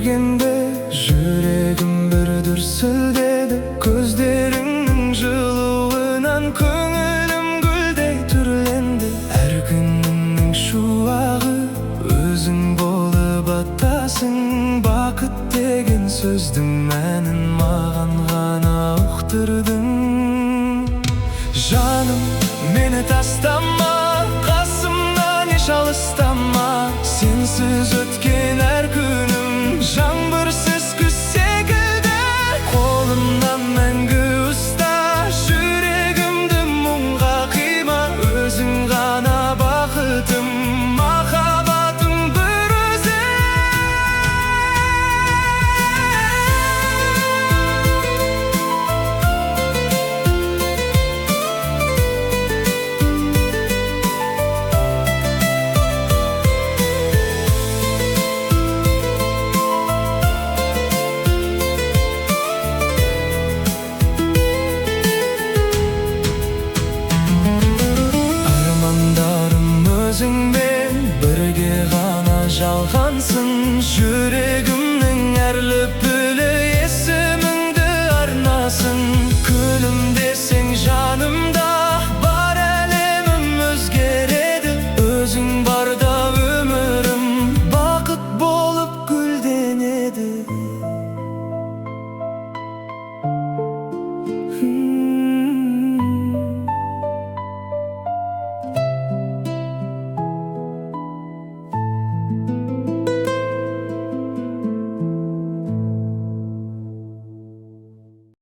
Көргенде жүрегім бір дүрсілдеді. Көздеріңнің жылуынан көңілім гүлдей түрленді. Әр күнімнің шуағы өзің болып атасың. Бақыт деген сөздің мәнін маған ғана ұқтырдың. Жаным, мені тастама, қасымнан еш алыстама. Сенсіз өткен әр күн